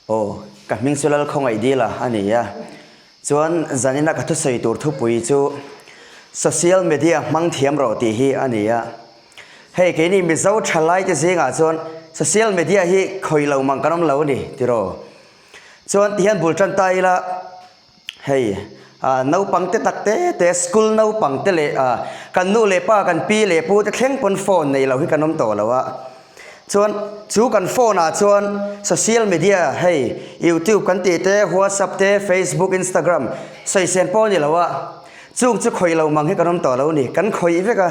Aw, ka hming chu Lalkhawngaih Dila a ni a. Chuan zanina ka thusawi tur thupui chu Social Media hmang thiam rawh tih hi a ni a. Hei keini Mizo thalaite zingah chuan Social Media hi khawih lo mang kan awm lo a ni tiraw? Chuan tihian bul tan ta ila hei naupang te tak te te school naupang te leh kan nu leh pa kan pi leh pu te thleng pawn phone nei lo hi kan awm tawh lo a. Chuan chu kan phone ah chuan social media hei youtube kan tih te whatsapp te facebook instagram sawisel pawh a ni lo a chung chu khawih lo mang hi kan awm tawh lo a ni kan khawih vek a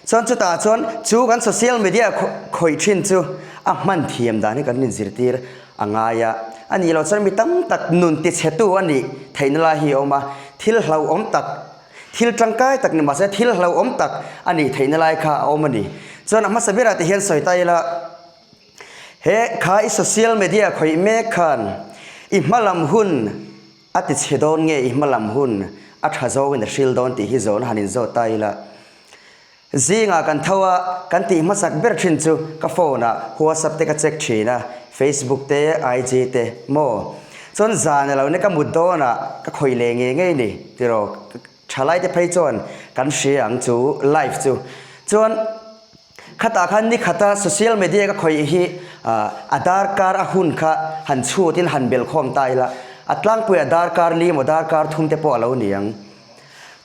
chuan chutah chuan chu kan social media khawih thin chu a hman thiam dan hi kan inzirtir a ngai a a nih loh chuan mi tam tak nun tichhetu a nih theihna lai hi a awm a thil hlauhawm tak Thil tangkai tak ni mahse thil hlauhawm tak a nih theihna lai kha a awm a ni. Chuan a hmasa berah te hian sawi ta ila, he kha i social media khawih mek khan i hma lam hun a ti chhe dawn nge i hma lam hun a tha zawngin a hril dawn tih hi zawhna han inzawt ta ila. Zingah kan tho a, kan tih hmasak ber thin chu ka phone ah WhatsApp te ka check thin a, Facebook te, IG te maw. Chuan zan alo ni ka mut dawn ah ka khawih leh ngei ngei ni tiraw thalai te phei chuan kan hria ang chu live chu. Chuan khatah khan ni khata social media ka khawih hi a darkar a hun kha han chhut in han belhkhawm ta ila, a tlangpui ah darkar li emaw darkar thum te pawh alo ni ang.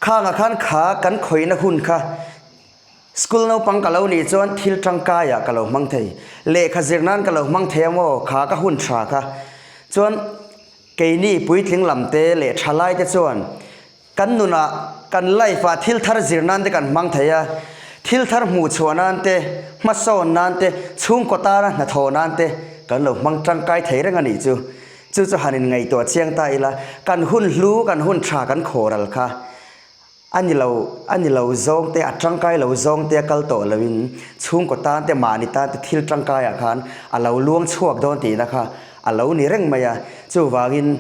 Khangah khan kha kan khawihna hun kha school naupang ka lo nih chuan thil tangkaiah ka lo hmang thei. Lehkha zir nan ka lo hmang thei a maw kha ka hun tha kha. Chuan keini puitling lam te leh thalai te chuan kan nunah kan life ah thil thar zir nan te kan hmang thei a, thil thar hmuh chhuah nan te, hmasawn nan te, chhungkaw tana hnathawh nan te kan lo hmang tangkai thei reng a nih chu. Chu chu han in ngaihtuah chiang ta ila, kan hun hlu, kan hun tha kan khawral kha a ni lo, a ni lo zawng te, a tangkai lo zawng te a kal tawh loin chhungkaw tan te, mahni tan te thil tangkaiah khan a lo luang chhuak dawn tihna kha a lo ni reng mai a. Chuvangin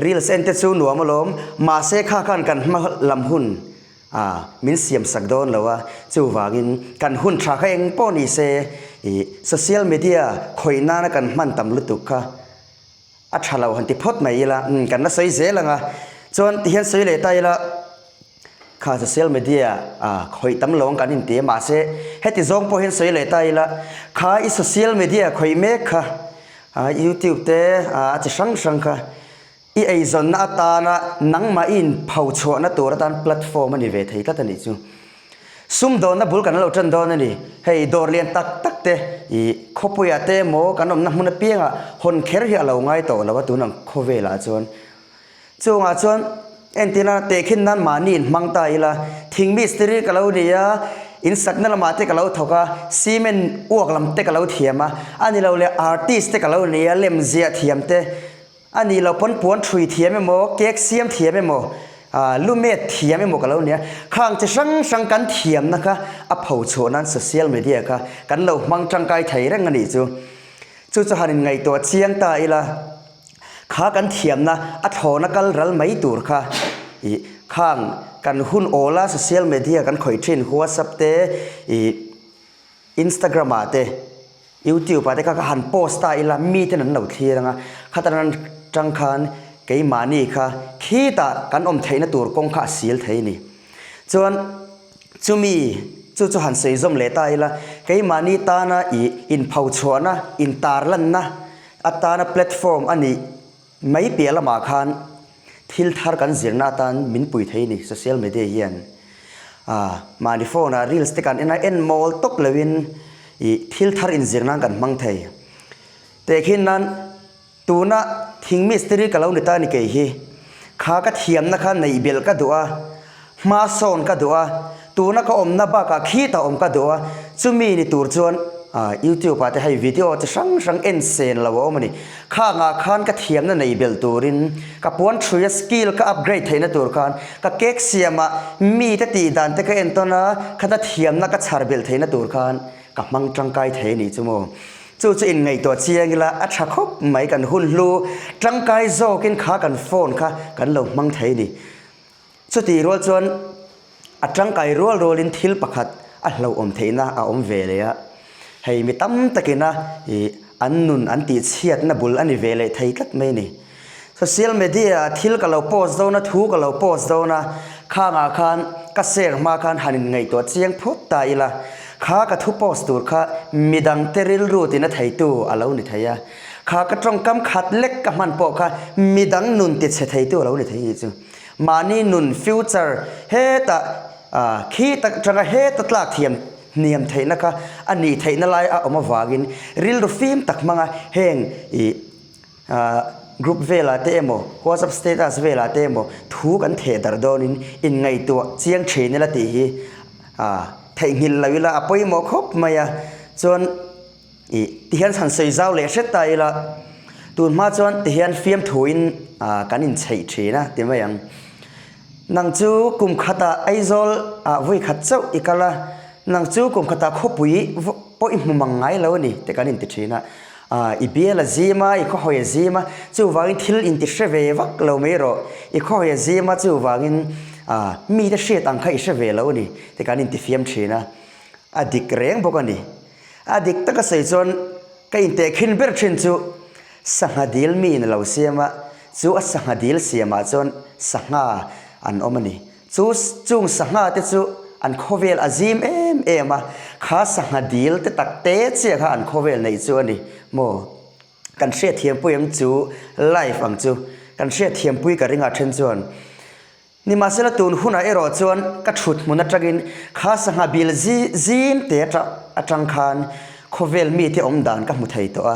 reels en te chu nuam alawm, mahse kha khan kan hma lam hun A, min siam sak dawn lo a, chuvangin kan hun tha kha eng pawh ni se i social media khawih nana kan hman tam lutuk kha a tha lo han ti phawt mai ila, umm kan la sawi zel ang a, chuan tihian sawi leh ta ila kha social media a khawih tam lo ang kan inti a, mahse heti zawng pawh hian sawi leh ta ila kha i social media khawih mek kha youtube te a chi hrang hrang kha I eizawnna atana nangmah i inpho chhuahna tur atan platform a ni ve thei tlat a nih chu. Sumdawnna bul kan lo tan dawn a ni. Hei dawr lian tak tak te i khawpuiah te emaw kan awmna hmun apiangah hawn kher hi a lo ngai tawh lo a tun ang khawvelah chuan. Chungah chuan entirna tehkhin nan mahni inhmang ta ila, thing mistiri ka lo ni a, insakna lamah te ka lo thawk a, cement uak lam te ka lo thiam a, a ni lo leh artist te ka lo ni a, lemziah thiam te, A nih loh pawn puan thui thiam emaw, cake siam thiam emaw, lu met thiam emaw ka lo nia. Khang chi hrang hrang kan thiamna kha a pho chhuah nan social media kha kan lo hmang tangkai thei reng a nih chu. Chu chu han inngaihtuah chiang ta ila, kha kan thiamna a thlawna kal ral mai tur kha ih khang kan hun awla social media kan khawih thin whatsapp te ih Instagram ah te YouTube ah te kha ka han post ta ila mi ten an lo thlir anga khatan an tang khan keimahni kha khitah kan awm theihna tur kawng kha a sil thei a ni. Chuan chumi chu chu han sawi zawm leh ta ila keimahni tana ih inpho chhuahna intarlanna atana platform a nih Mai piah lamah khan thil thar kan zirna atan min pui thei a ni social media hian. Ah mahni phone ah reels te kan en a, en mawl tawp loin ih thil thar inzir nan kan hmang thei. Tehkhin nan tuna thing mistiri ka lo ni ta ni kei hi kha ka thiamna kha neih belh ka duh a, hma sawn ka duh a, tuna ka awmna bakah khitah awm ka duh a, chumi ni tur chuan YouTube ah te hei video chi hrang hrang en sen lo a awm a ni. Khangah khan ka thiamna nei belh turin ka puan thui a skill ka upgrade theihna tur khan ka cake siamah mite tih dan te ka entawn a, khata thiamna ka chhar belh theihna tur khan ka hmang tangkai thei a nih chu maw. Chu chu inngaihtuah chiang ila a tha khawp mai kan hun hlu tangkai zawkin kha kan phone kha kan lo hmang thei a ni. Chutih rual chuan a tangkai rual rualin thil pakhat a hlauhawm theihna a awm ve leh a, hei mi tam takina ih an nun an tihchhiatna bul a ni ve leh thei tlat mai a ni. Social media ah thil ka lo post dawn a, thu ka lo post dawn a, khangah khan ka share hma khan han inngaihtuah chiang phawt ta ila, kha ka thu post tur kha midangte rilru tina theitu a lo ni thei a, kha ka tawngkam khat lek ka hman pawh kha midang nun tichhe theitu a lo ni thei tih chu mahni nun future hetah khi tak atanga heta tlak thiam hniam theihna kha a nih theihna lai a awm avangin rilru fim tak hmanga heng ih Group velah te emaw, WhatsApp status velah te emaw thu kan theh darh dawnin inngaihtuah chiang thin ila tih hi theihnghilh lo ila a pawimawh khawp mai a. Chuan ih tihian han sawi zau leh hret ta ila, tun hma chuan tihian fiamthuin kan inchheih thin a ti mai ang. Nang chu kum khatah Aizawl ah vawi khat chauh i kal a, nang chu kum khatah khawpui pawh i hmu mang ngai lo a ni tih kan inti thin a. I bial a zim a, i khawhawi a zim a, chuvangin thil inti hre ve vak lo mai rawh. I khawhawi a zim a, chuvangin mite hriat ang kha i hre ve lo a ni tih kan inti fiam thin a. A dik reng bawk a ni. A dik taka sawi chuan ka intehkhin ber thin chu sangha dil miin a lo siam a, chu a sangha dil siamah chuan sangha an awm a ni. Chu chung sangha te chu an khawvel a zim em em a, kha sangha dil te tak te chiah kha an khawvel neih chu a ni maw? Kan hriatthiampui ang chu life ang chu kan hriatthiampui ka ringah then chuan Nimahsela tun hunah erawh chuan ka thut hmun atangin kha sangha bil zim te atang khan khawvel mite awm dan ka hmu thei tawh a.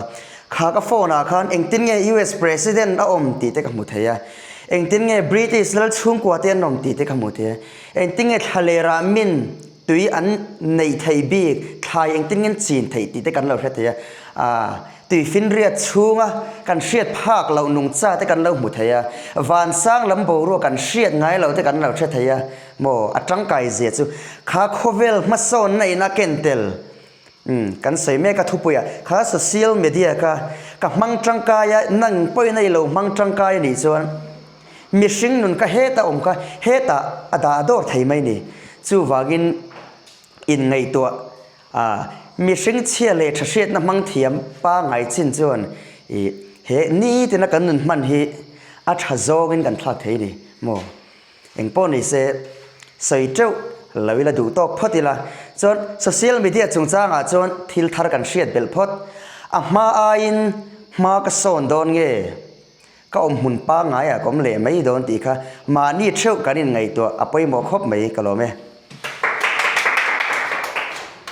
Kha ka phone ah khan engtin nge US President a awm tih te ka hmu thei a, engtin nge British lal chhungkua te an awm tih te ka hmu thei a, engtin nge thlalerah min tui an neih theih bik, thlai engtin nge an chin theih tih te kan lo hre thei a. Tuifinriat chhunga kan hriat phak loh nungcha te kan lo hmu thei a, vansang lam boruak kan hriat ngai loh te kan lo hre thei a, maw a tangkai zia chu kha khawvel hmasawnna in a ken tel umm kan sawi mek a thupuiah kha social media kha ka hmang tangkai a nang pawhin a i lo hmang tangkai a nih chuan mihring nun kha heta awm kha hetah a dah dawr thei mai ni chuvangin inngaihtuah A, mihring chhia leh tha hriatna hmang thiam pangngai chin chuan i he nitina kan nun hman hi a tha zawngin kan thlak thei ni maw? Eng pawh ni se sawi teuh lo ila duh tawk phawt ila chuan social media chungchangah chuan thil thar kan hriat belh phawt. A hma aiin hma ka sawn dawn nge? Ka awm hmun pangngaiah ka awm leh mai dawn tih kha mahni theuh kan inngaihtuah a pawimawh khawp mai ka lawm e.